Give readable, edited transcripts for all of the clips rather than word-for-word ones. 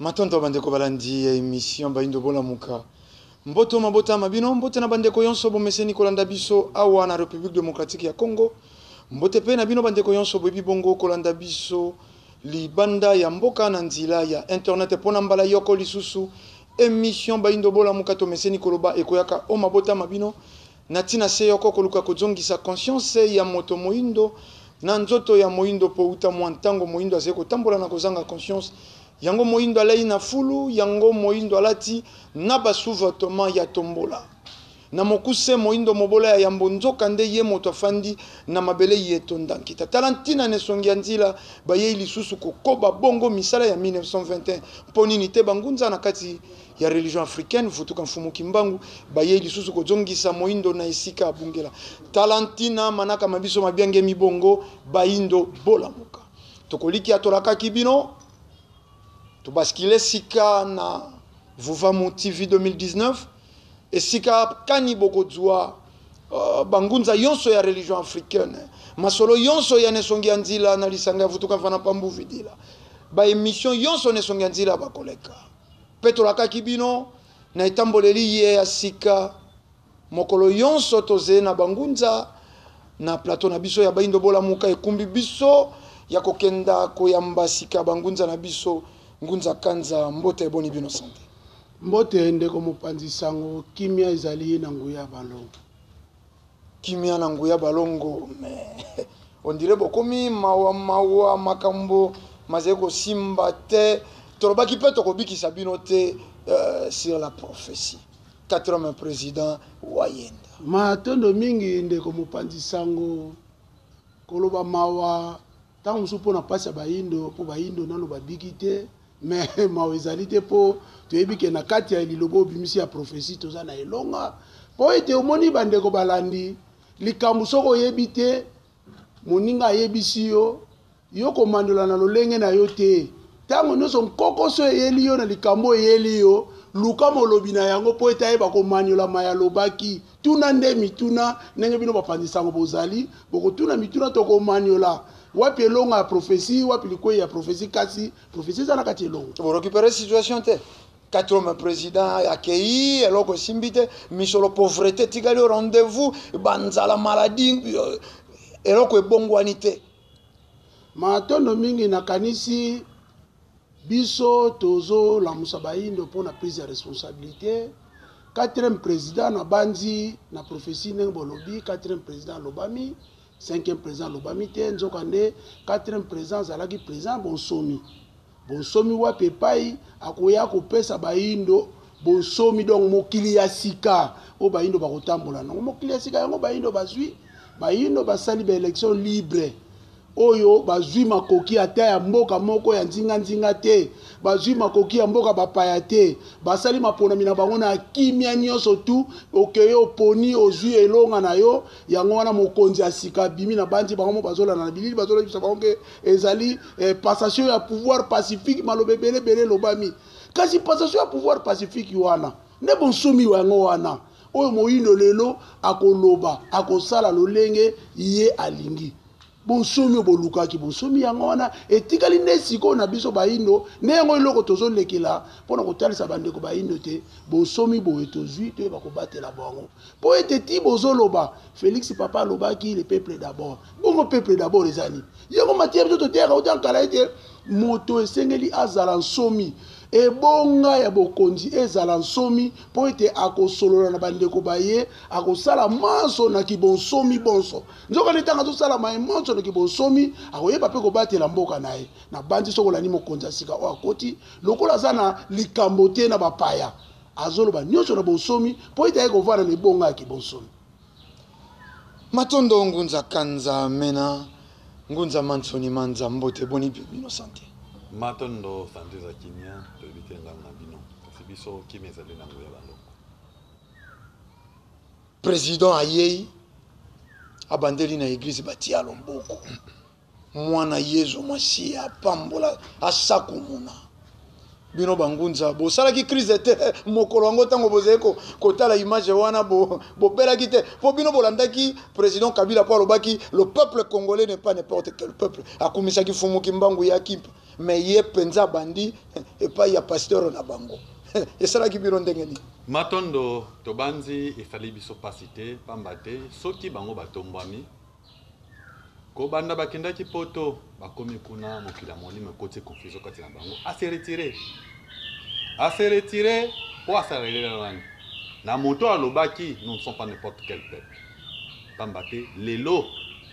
Matondo bandeko balandi ya emission Bayindo Bolamuka. Mboto mabota ma bino, mbote na bandeko yonso bomeseni kolanda biso awa na Republique Democratique ya Congo. Mbote pe na bino bandeko yonso boyebi bongo kolanda biso libanda ya mboka na nzila ya internet mpo na mbala yoko lisusu emission Bayindo Bolamuka tomeseni koloba ekoyaka o mabota ma bino na ntina se yoko koluka kozongisa conscience ya moto moyindo na nzoto ya moyindo mpo uta mwa ntango moyindo azali kotambola na kozanga conscience. Yango moyindo alei na fulu, yango moyindo alati na ba sous-vêtements ya tombola. Na mokuse, moyindo mobola ya yambo nzoka nde ye moto afandi na mabele ye etonda nkita. Tala ntina na esongi ya nzila bayei lisusu kokoba bongo misala ya 1921. Mpo nini te bangunza na kati ya religion africaine Vutuka Mfumu Kimbangu bayei lisusu kozongisa moyindo na esika abungela. Tala ntina manaka ma biso mabiangemi bongo Bayindo bolamuka. Tokolikia tolakaki bino tobaskile sika na Vuvamu TV 2019 esika kani bokozwa bangunza yonso ya religion africaine, masolo yonso ya nesongi ya nzila na lisanga ya Vutuka Mfana Pambu Vidila, ba emission yonso nesongi ya nzila bakoleka. Pe tolakaki bino na etamboleli ye ya sika mokolo yonso toze na bangunza na plateau na biso ya Bayindo Bolamuka ekumbi biso ya kokenda koyamba sika bangunza na biso. Ngunza Kanza, mbote eboni bino sante. Mbote ndeko mopanzi sango, kimia ezali na nguya balongo. Kimia na nguya balongo, mais on dirait bokomi mawa mawa makambo mazali kosimba te. Tolobaki pe tokobikisa bino te sur la prophétie. Quatrième président Wayenda. Matondo mingi ndeko mopanzi sango, koloba mawa ntango mosusu mpo na mpasi ya bayindo, mpo bayindo nano babiki te, mais mawa ezali te mpo toyebi ke na kati ya liloba obimisi ya prophétie toza na elonga. Mpo ete omoni bandeko balandi likambo soki oyebi te, moninga ayebisi yo, yo komandola na lolenge na yo te. Ntango nyonso nkokoso eyeli yo na likambo eyeli yo, luka molobi na yango mpo ete ayeba komanyola maya alobaki. Tuna nde mituna ndenge bino bapanzi sango bozali, bokotuna mituna tokomanyola wapi elonga ya prophétie, wapi likwei ya prophétie, kasi prophétie eza na kati elonga. Borécupérer situation te. Quatrième président accueilli, eloko esimbi te, misolo pauvreté etikali au rendez-vous, banzala maladie, eloko ebongwani te. Matondo mingi nakanisi biso tozolamusa bayindo mpo na prise ya responsabilité. Quatrième président na bandi na prophétie ndenge bolobi, quatrième président alobami, cinquième président alobami te, nzoka nde quatrième président azalaki président bonsomi. Bonsomi wapi epai akoya kopesa bayindo bonsomi, donc mokili ya sika oyo bayindo bakotambola nango. Mokili ya sika yango bayindo bazwi, bayindo basali ba élection libre oyo bazwi makoki ata ya mboka moko ya nzinga-nzinga te, bazwi makoki ya mboka bapaya te, basali maponami na bango na kimia nyonso tu. Okeye oponi ozwi elonga na yo, yango wana mokonzi ya sika abimi na bandi bango mo bazolanda na bilili, bazolobisa bango ke ezali passation ya pouvoir pacifique, maloba ebele ebele elobami. Kasi passation ya pouvoir pacifique wana nde bonsomi yango wana oyo moyindo lelo akoloba, akosala lolenge ye alingi. Bonsomi oyo bolukaki, bonsomi yango wana etikali nde sikoyo na biso bayindo, nde yango eloko tozolekela mpona kotalisa bandeko bayindo te bonsomi boye tozwi, toyeba kobatela bango. Mpo ete ti bozoloba Félix papa alobaki le peuple d'abord, bongo peuple d'abord eza nini? Yango matière biso toteyaka uta nkala ete moto esengeli azala nsomi, ebonga ya bokonzi ezala nsomi mpo ete akosolola na bandeko baye, akosala manso na kibonsomi bonso. Nzoka nde ntango azosala maye manso na kibonsomi, akoyeba mpe kobatela mboka na ye. Na bandi soki olandi mokonzi ya sika oyo akoti, lokola aza na likambo te na bapaya, azoloba nyonso na bonsomi mpo ete aye kovanda na ebonga ya kibonsomi. Matondo ngunza kanza mena ngunza mansoni manza mbote boni bino sante. Matondo sante za kimia toyebi te ngambo na bino, kasi biso kimia ezali na nguya balongo. Président ayei abandeli na église batia loboko, mwana Yezu Masiya apambola asakumuna. Bino bangunza bosalaki crise te mokolo yango ntango bozali kotala image wana, bobelaki te mpo bino bolandaki président Kabila mpo alobaki le peuple congolais n'est pas n'importe quel peuple. Akumisaki Fumu Kimbangu ya Kimpa, mais ye mpenza abandi epai ya pasteur na bango. Esalaki bino ndenge nini? Matondo. Tobanzi esali biso mpasi te, pamba te soki bango batombwami kobanda bakendaki poto, bakomi kuna, mokili ya molimo ekoti confusion kati na bango. Ase retire, ase retire mpo asalelela nani? Na moto alobaki nous ne sommes pas n'importe quel peuple. Pamba te lelo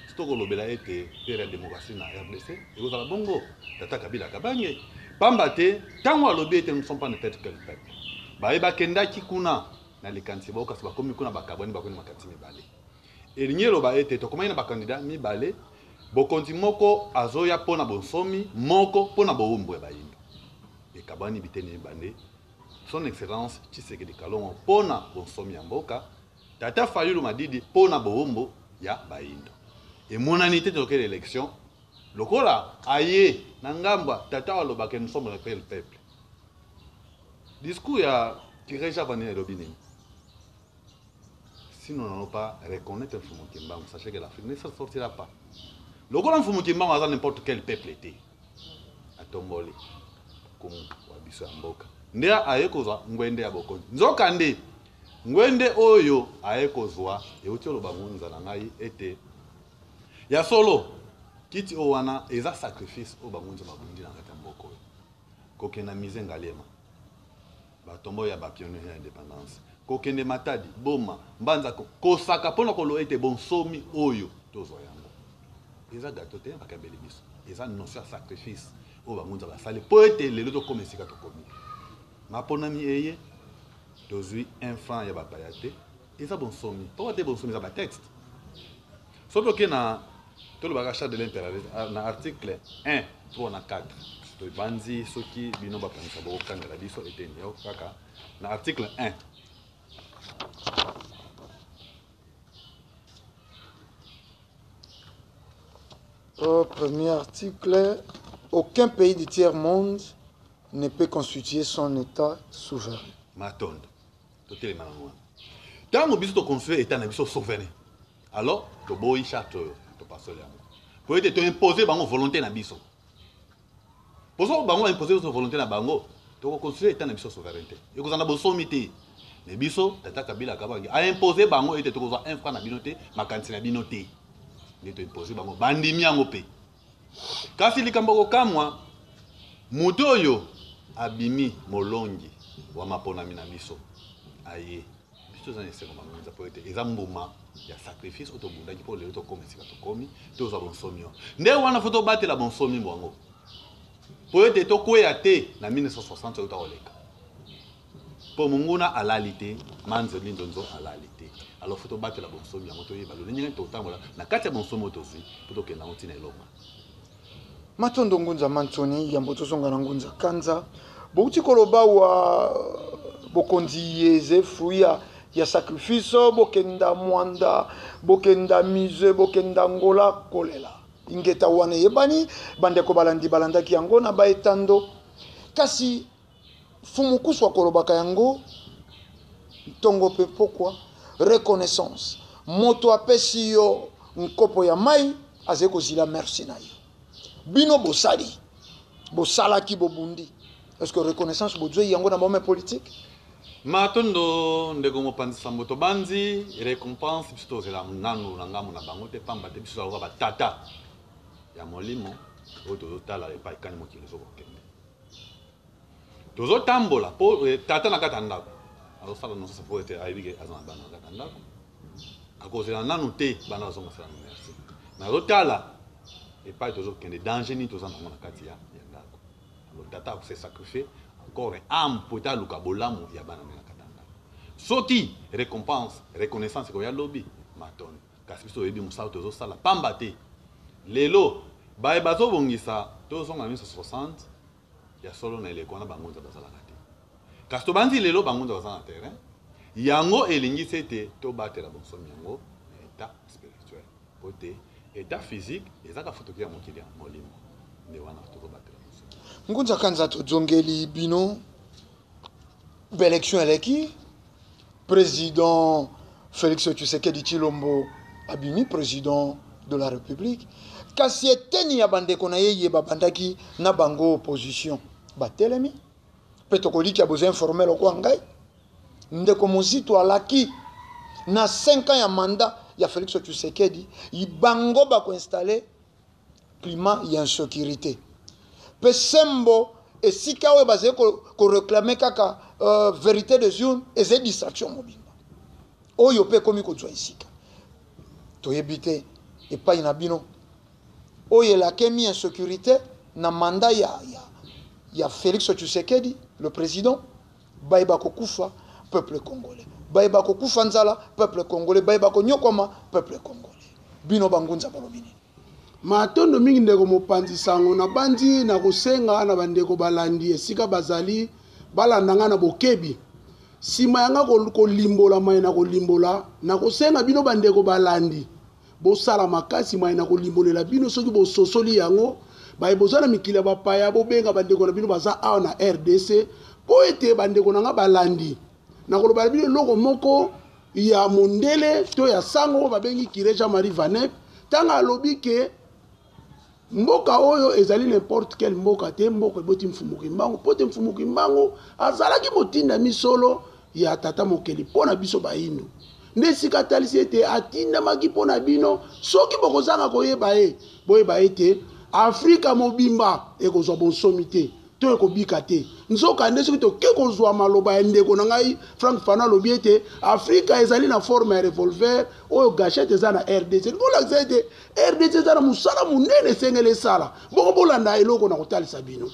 soki tokolobela ete pere ya démocratie na RDC ekozala bongo tata Kabila Kabange, pamba te ntango alobi ete nous ne sommes pas n'importe quel peuple, baye bakendaki kuna na likanisi bao, kasi bakomi kuna bakabwani, bakomi makanisi mibale. Elingi eloba ete tokomaki na bakandida mibale, bokonzi moko azoya mpo na bonsomi, moko mpo na bowumbu ya bayindo. Ekabwani biteni mibale: Son Excellence Tshisekedi Kalongo mpo na bonsomi ya mboka, tata Fayulu Madidi mpo na bowumbu ya bayindo. Emonani te tokele élection lokola aye na ngambo tata alobaka nous sommes le peuple. Discours ya Kireja Vani elobi nini? Si nous n'allons pas reconnaître Mfumu Kimbangu, sachez que l'Afrique ne s'en sortira pas. Lokola Mfumu Kimbangu aza n'importe quel peuple te, atomboli kumu wa biso ya mboka nde aye kozwa ngwende ya bokonzi. Nzoka nde ngwende oyo aye kozwa euti oloba ngunza na ngai ete ya solo kiti oyo wana eza sacrifice oyo bangunza babundi na kati ya mboka oyo. Kokenda musée Ngaliema, batombo ya bapionnier ya indépendance, kokende Matadi, Boma, Mbanza, kosaka mpona koloba ete bonsomi oyo tozwa yango eza gato te bakabeli biso, eza notion ya sacrifice oyo bangunza basali mpo ete lelo tokóma esika tokomi. Maponami eye tozwi un franc ya bapaya te, eza bonsomi. Mpo te bonsomi eza batexte. Soki toke na tolobaka charte de l'impérialisme na article 1, 3 na 4, tobanzi soki bino bakanisa bokokangela biso eteni yo kaka na article 1. Au premier article, aucun pays du tiers-monde ne peut constituer son état souverain. Matondo. Totelema nango wana. Ntango biso toconstruire état na biso souverain, alors toboyi charte oyo, topasoli yango po ete toimpose bango volonté na biso. Po soki bango baimpose biso volonté na bango, tokoconstruire état na biso souveraineté ekozala na bosomi te. Me biso tata Kabila Kabange aimpose bango ete tokozwa un franc na bino te, makanisi na bino te, nde toimpose bango, bandimi yango mpe. Kasi likambo kokamwa, moto oyo abimi molongi wa maponami na biso aye, biso toza na esengo bangunza mpo ete eza mbuma ya sacrifice oyo tobundaki mpo lelo tokóma esika tokomi, tozwa bonsomi oyo. Nde wana fo tobatela bonsomi bwango mpo ete tokweya te na 1960 oyo koleka, mpo monguna alali te, manzeli nzonzo alali te. Alors fo tobatela bonsomi yango, toyeba lolenge nini totambola na kati ya bonsomi oyo tozwi mpo tokenda yango ntina elonga. Matondo ngunza Mansoni. Yambo tozonga na ngunza Kanza, bouti koloba wa bokonzi eze fruit ya sacrifice. Bokenda Mwanda, bokenda musée, bokenda Ngola kolela ingeta wana eyebani, bandeko balandi balandaki yango na baetando. Kasi Fumukusu akolobaka yango ntongo mpe pokwa, reconnaissance. Moto apesi yo nkopo ya mai, azali kozila merci na yo. Bino bosali, bosalaki, bobundi, est ce que reconnaissance bozwi yango na bahomme politique? Matondo ndeko mopanzi sango. Tobanzi récompense biso tozela nanu na ngambo na bango te, pamba te biso tozalaka batata ya molimo oyo tozotala epai kani mokili ezokokende, tozotambola mpo tata na kati ya ndako azosala nyonso po ete ayebi ke aza na bana na kati ya ndako. Akozela nanu te bana bazongasala na merci, mais azotala epai tozokende, danger nini toza nango na kati ya ndako. Alors tata akose sacrifier corps et âme po ete aluka bolamu ya bana na kati ya ndako. Soki récompense, reconnaissance ekoya lobi, matondo. Kasi biso toyebi mosala tozosala, pamba te lelo baye bazobongisa tozonga na 1960 ya solo. Na eleko wana bangunza bazalaka te, kasi tobanzi lelo bangunza baza na terrain. Yango elingisi ete tobatela bonsomi yango na état spirituel, po te état physique ezaka fotoki ya mokili ya molimo. Nde wana tozobatela bonsomi. Ngunza Kanza, tozongeli bino. Baélection eleki, président Félix Tshisekedi Tshilombo abimi président de la République, kasi eteni ya bandeko na ye ye babandaki na bango opposition batelemi mpe tokolikia boza informé lokola ngai. Ndeko Mozito alaki na 5 ans ya mandat ya Félix Tshisekedi, bango bakoinstalle climat ya insécurité mpe sembo esika oyo bazali koréclamer kaka vérité des urnes. Ezali distraction mobimba oyo mpe ekomi kozwa esika toyebi te epai na bino oyo elakemi insécurité na mandat ya Félix Tshisekedi le président. Bayeba kokufa peuple congolais, bayeba kokufa nzala peuple congolais, bayeba konyokwama peuple congolais. Bino bangunza balobi nini? Matondo mingi, ndeko mopanzi sango. Nabandi na kosenga na bandeko balandi esika bazali balanda nga na bokebi. Nsima yanga kolimbola mai na kolimbola, na kosenga bino bandeko balandi bosala makasi mai na kolimbolela bino. Soki bososoli yango, baye boza na mikili ya bapaya, bobenga bandeko na bino baza awa na RDC, mpo ete bandeko na nga balandi, na koloba na bino eloko moko ya mondele to ya sango oyo babengi curé Jean Marie Vanep, ntango alobi ke mboka oyo ezali n'importe quel mboka te, mboka eboti Mfumu Kimbangu, mpo te Mfumu Kimbangu azalaki motinda misolo ya Tata Mokeli mpo na biso Bayindo. Nde esika atalisi ete atindamaki mpo na bino. Soki bokozanga koyeba ye, boyeba ete Afrika mobimba ekozwa bonsomi te to ekobika te. Nzoka nde soki toke kozwa maloba ya ndeko na ngai Frank Fana, alobi ete Afrika ezali na forme ya revolver oyo gâchette eza na RDC. Bolakisa ete RDC eza na mosala monene esengeli esala. Bongo bolanda eloko na kotalisa bino.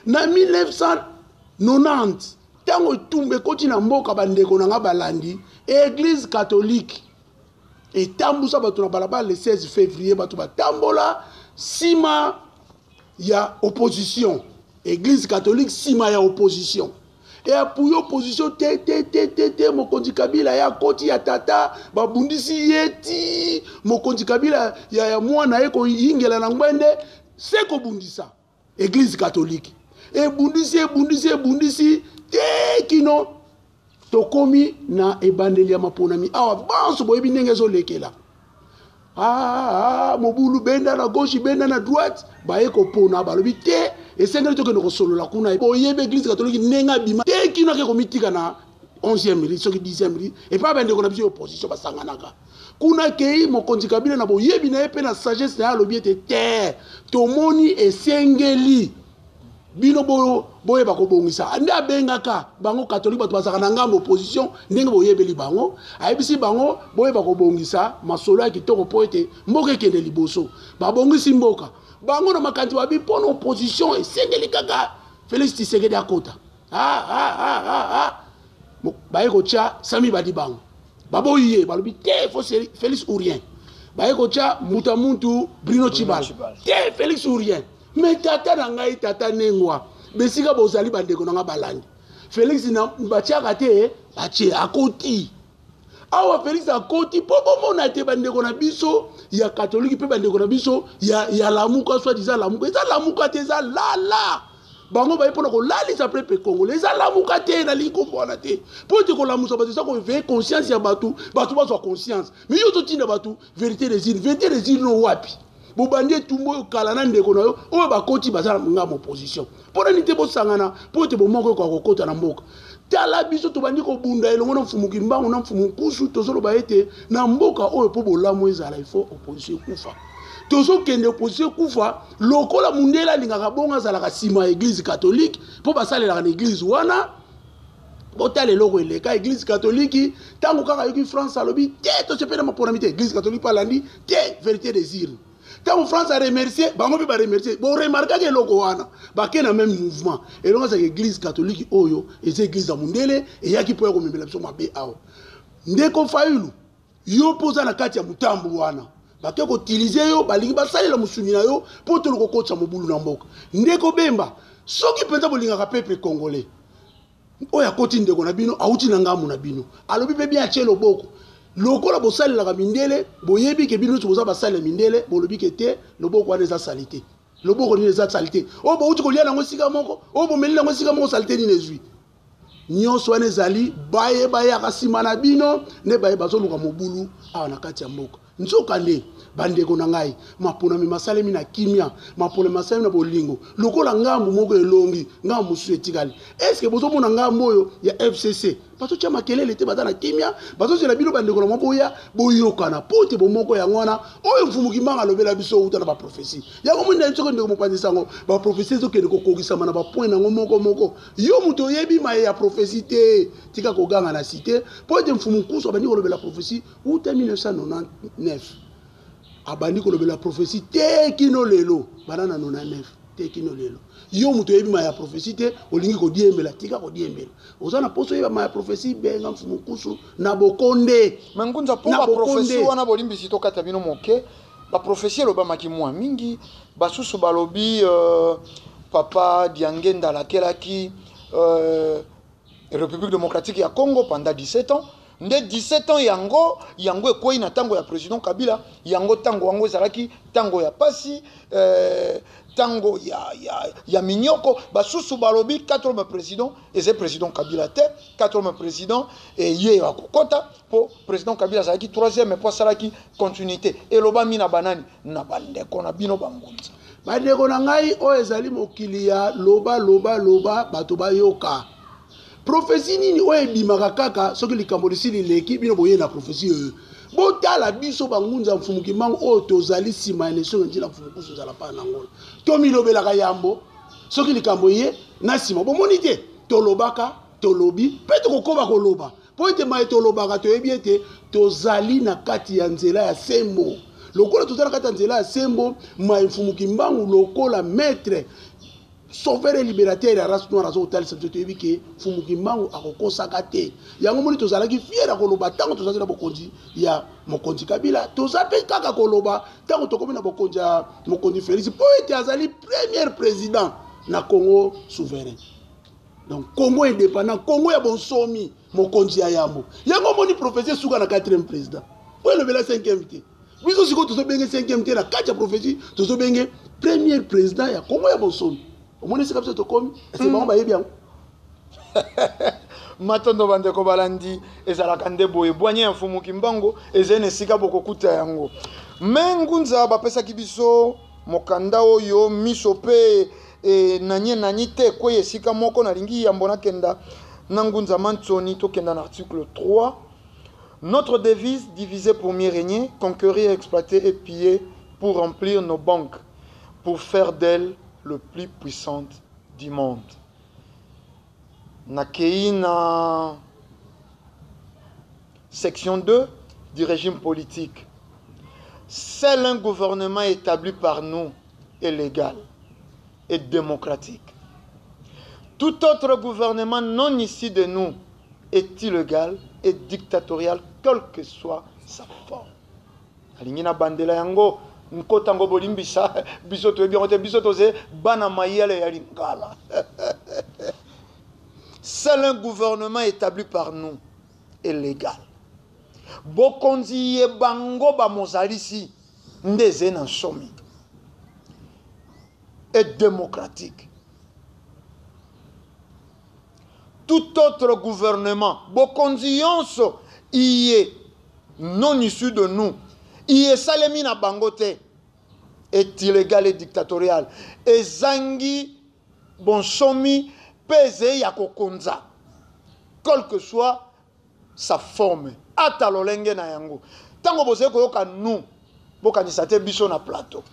Na 1990, ntango etumba ekoti na mboka, bandeko na nga balandi, Église catholique etambusa bato na balabala le 16 février. Bato batambola nsima ya opposition, Église catholique nsima ya opposition eappuyer opposition te te te te te. Mokonzi Kabila ye akoti ya tata, babundisi ye ti mokonzi Kabila ya mwana ye koyingela na ngwende se kobundisa. Église catholique ebundisi, ebundisi, ebundisi te kino tokomi na ebandeli ya maponami. Awa banso boyebi ndenge ezolekela. Ah, ah, mobulu, benda na gauche, benda na droite, baye kopona, balobi te, esengeli tokende kosolola kuna. Boyebi Église catholique ndenge abima te kino ake komitika na 11e rue, soki 10e rue, epai bandeko na biso ya opposition basanganaka kuna. Kei mokonzi Kabila na boyebi na ye mpe na sagesse na ye, alobi ete te, tomoni esengeli bino boyeba kobongisa. Nde abengaka bango catholique, bato bazalaka na ngambo opposition, ndenge boyebeli bango. Ayebisi bango boyeba kobongisa masolo ya kitoko mpo ete mboka ekende liboso. Babongisi mboka bango na makanisi babi mpo na opposition esengeli kaka Félix Tshisekedi akota. Ah, ah, ah, ah, ah. Baye kotia Sami Badi, bango baboyi ye, balobi te, faut Félix ou rien. Baye kotia mbuta muntu Bruno Tshibala, te, Félix ou rien. Mais tata na ngai, tata Nengwa, besika bozali bandeko na ngai balandi, Félix na batiaka te, batie, akoti awa. Félix akoti mpo bomona te bandeko na biso ya katolike mpe bandeko na biso ya Lamuka, soit eza Lamuka, eza Lamuka te, eza lala. Bango baye mpona kolalisa peuple congolais. Eza Lamuka te, nalingi kombo wana te, mpo ete kolamusa bato eza koéveiller conscience ya bato, bato bazwa conscience. Mais yo ozotinda bato vérité des urnes, vérité des urnes wapi? Bobandi etumba oyo kala na ndeko na yo oyo bakoti baza na ngambo opposition. Mpo nani te bosangana mpo ete bomoko ekoka kokota na mboka? Tala, biso tobandi kobunda elongo na Mfumu Kimbangu na Mfumu Nkusu. Tozoloba ete na mboka oyo, mpo bolamu ezala, il faut opposition ekufa. Tozokende opposition ekufa lokola mundele alingaka bongo, azalaka nsima ya Église catholique mpo basalelaka na église wana. Botala eloko eleka Église catholique. Ntango kaka ayoki France alobi te, tosepela maponami te, Église catholique mpe alandi te, vérité des urnes. Ntango France aremercier bango mpe baremercier, boremarkaki eloko wana, bake na même mouvement eloko azalaka. Église catholique oyo eza église ya mondele, eyaki mpo ya komemela biso mabe awa. Ndeko Fayulu, yo mpo oza na kati ya motambu wana, bake koutiliser yo, balingi basalela mosuni na yo mpo tolo kokotisa mobulu na mboka. Ndeko Bemba, soki mpenza bolingaka peuple congolais, oyo akoti ndeko na bino, awuti na ngambu na bino, alobi mpe bien, atie loboko lokola bosalelaka mindele. Boyebi ke bino nyonso boza basalela mindele. Bolobi ke te, loboko wana eza sali te. Loboko nini eza salite? Oyo bouti kolia nango esika moko, oyo bomeli nango esika moko, salite nini ezwi? Nyonso wana ezali baye bayaka nsima na bino nde baye bazoluka mobulu awa na kati ya mboka. Nzokande, bandeko na ngai, maponami masalemi na kimia, maponami masalemi na bolingo. Lokola ngambo moko elongi, ngambo mosusu etikali. Est-ce que bozomona ngambo oyo ya FCC? Bazotia makelele te, baza na kimia, bazozela bino bandeko na mwa boya boyokana mpo te bomoko yango wana oyo Mfumu Kimbangu alobela biso uta na baprofesi. Yango moni na biso ndeko mopanzi sango, baprofesi ezokende kokokisama na bapoint nango moko moko. Yo moto oyebi maye ya prophetie te, tika koganga na cite mpo ete Mfumu Nkusu abandi kolobela prophetie uta 1999, abandi kolobela prophetie te kino lelo, banda na 99 te kino lelo. Yo moto oyebi maye ya prophetie te, olingi kodiembela, tika kodiembela. Oza na poso oyeba maye ya prophetie, benga Mfumu Nkusu na bokonde. Me Ngunza, mpo ba prophetie wana bolimbisi tokata bino moke, ba prophetie elobamaki mwa mingi, basusu balobi papa Diangenda alakelaki République démocratique ya Congo pendant 17 ans. Nde 17 ans yango, yango ekwei na tango ya président Kabila, yango tango yango ezalaki tango ya pasi, tango ya minyoko. Basusu balobi quatrième président, eze président Kabila te, quatrième président eye ya kokota po président Kabila azalaki troisième po asalaki continuité. Elobami na banani? Na bandeko na bino bangunza. Bandeko na ngai oyo ezali mokili ya loba loba loba, bato bayoka. Prophétie nini oyo ebimaka kaka soki likambo lisili leki, bino boye na prophétie oyo. Botala biso bangunza Mfumu Kimbangu oyo tozali nsima ya nation nzila Mfumu Nkusu nzala pa na Angola. Tomilobelaka yambo soki likambo ye na nsima. Bomoni te tolobaka, tolobi mpe tokokoba koloba mpo ete maye tolobaka toyebi ete tozali na kati ya nzela ya sembo. Lokola tozali na kati ya nzela ya sembo, maye Mfumu Kimbangu lokola maître sauveur et libérateur ya race noire azokotalisa biso, toyebi ke Mfumu Kimbangu akokosaka te. Yango moni tozalaki fier ya koloba ntango tozalaki na bokonzi ya mokonzi Kabila, toza mpe kaka koloba ntango tokomi na bokonzi ya mokonzi Félix, mpo ete azali premier président na Congo souverain. Donc Congo indépendant, Congo ya bonsomi, mokonzi ya yambo. Yango moni prophétie suka na 4e président. Oyo elobela 5e te. Biso sikoyo tozobenge 5e te na kati ya prophétie, tozobenge premier président ya Congo ya bonsomi. Omoni esika biso tokomi, ese bango bayebi yango. Matondo bandeko balandi, ezalaka nde boye bwanya ya Mfumu Kimbangu ezali na esika bokokuta yango. Me Ngunza bapesaki biso mokanda oyo miso pe nanye nanyi te ekwei esika moko. Nalingi yambo nakenda na Ngunza Mansoni, tokenda na article 3. Notre devise, diviser pour mieux régner, conquérir, exploiter et piller pour remplir nos banques, pour faire d'elles le plus puissante du monde. Nakei na section 2 du régime politique. Seul un gouvernement établi par nous est légal et démocratique. Tout autre gouvernement non issu de nous est illégal et dictatorial, quelle que soit sa forme. Alingi na bandela yango nkota ngo bolimbisa biso toyebi yango te, biso toze bana mayele ya lingala. Seul un gouvernement établi par nous est légal. Bokonzi ye bango ba mozalisi ndeze na nsomi et démocratique. Tout autre gouvernement, bokonzi yonso iye non issu de nous, iye salemi na bango te, est illégal et dictatorial. Ezangi bonsomi peze ya kokonza, quelle que soit sa forme, ata lolenge na yango. Tango bozali koyoka nous, bokanisa te biso na plateau.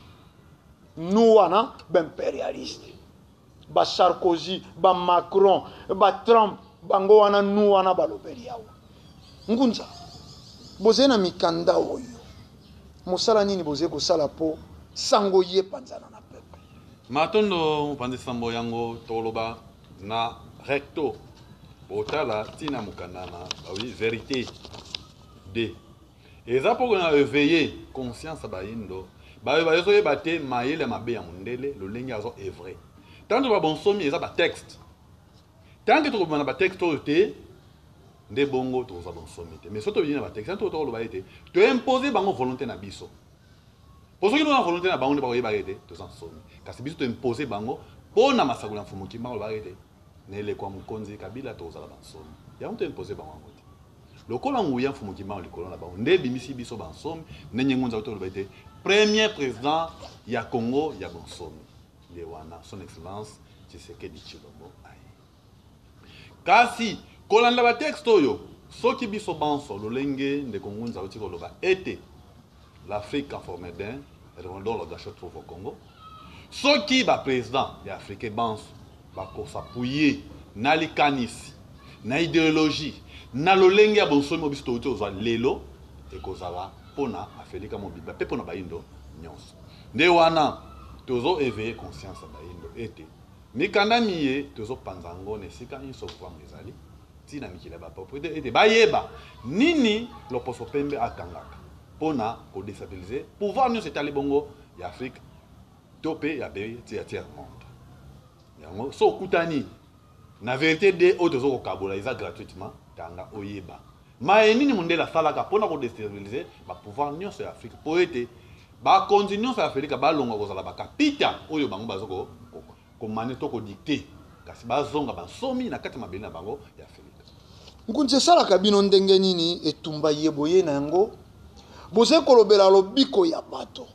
Nous wana ba impérialiste, ba Sarkozy, ba Macron, ba Trump, bango wana nous wana balobeli awa. Ngunza, bozali na mikanda oyo. Mosala nini bozali kosala po sango ye panzana na peuple? Matondo mopanzi sambo yango toloba na recto. Botala tina mokanda na oui, vérité D. Eza po na éveiller conscience ba indo. Ba ba yoso yeba te mayele mabe ya mondele lolenge azo œuvrer. Tanto ba bonsomi eza ba texte. Tant que tokobima na ba texte oyo te nde bongo tokozwa bonsomi te. Mais soki tobimi na ba texte, tanto tokoloba ete to imposer bango volonté na biso. Mpo soki na volonté na bango nde bakoyebaka ete toza nsomi, kasi biso toimpose bango mpo na masakoli ya Mfumu Kimbangu alobaka ete na eleko ya mokonzi Kabila tokozala bansomi. Yango toimpose bango yango te. Lokola nguya Mfumu Kimbangu likolo na bango nde ebimisi biso bansomi, ndenge Ngunza auti koloba ete premier président ya Congo ya bonsomi nde wana son excellence Tshisekedi Tshilombo aye. Kasi kolanda ba texte oyo, soki biso banso lolenge ndeko Ngunza auti koloba ete l'Afrique en forme d'un dont l'organisation trouve au Congo, soki ba président ya Afrique banso bakosappuyer na likanisi, na idéologie, na lolenge ya bonsomi oyo biso touti kozwa lelo, ekozala mpona Afrika mobimba mpe mpona bayindo nyonso. Nde wana tozo éveiller conscience ya bayindo ete mikanda miye tozopanza yango na esika nyonso pouvoir ezali ti na mikili ya bapropriété ete bayeba nini loposo pembe akangaka mpona kodestabilize pouvoir nyonso etali bongo ya Afrique to mpe ya pays ti ya tiers monde. Yango so okutani na vérité de oyo tozo kokabola eza gratuitement, tanga oyeba maye nini mondele asalaka mpona kodestabilize bapouvoir nyonso ya Afrique mpo ete bakonzi nyonso ya Afrika balongwa kozala bakapita oyo bango bazo komane to kodikte, kasi bazonga bansomi na kati ya mabele na bango ya Afrika. Nkunzi esalaka bino ndenge nini etumba ye boye na yango? Bozali kolobela lobiko ya bato,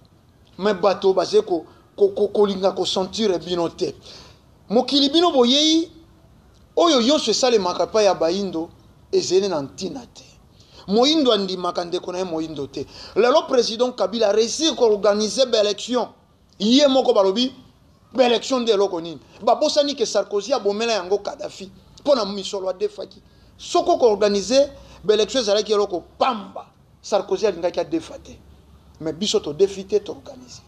me bato bazali kolinga kosentir bino te. Mokili bino boyei oyo nyonso esalemaka epai ya bayindo ezali na ntina te. Moyindo andimaka ndeko na ye moyindo te. Lelo président Kabila réussir koorganiser baélection ye moko, balobi baélection nde eloko nini? Babosani ke Sarkozy abomela yango Kadhafi mpo na misolo adefaki. Soki okoorganiser baélection ezalaki eloko pamba, Sarkozy alingaki adefa te. Mais biso todefi te, toorganiser.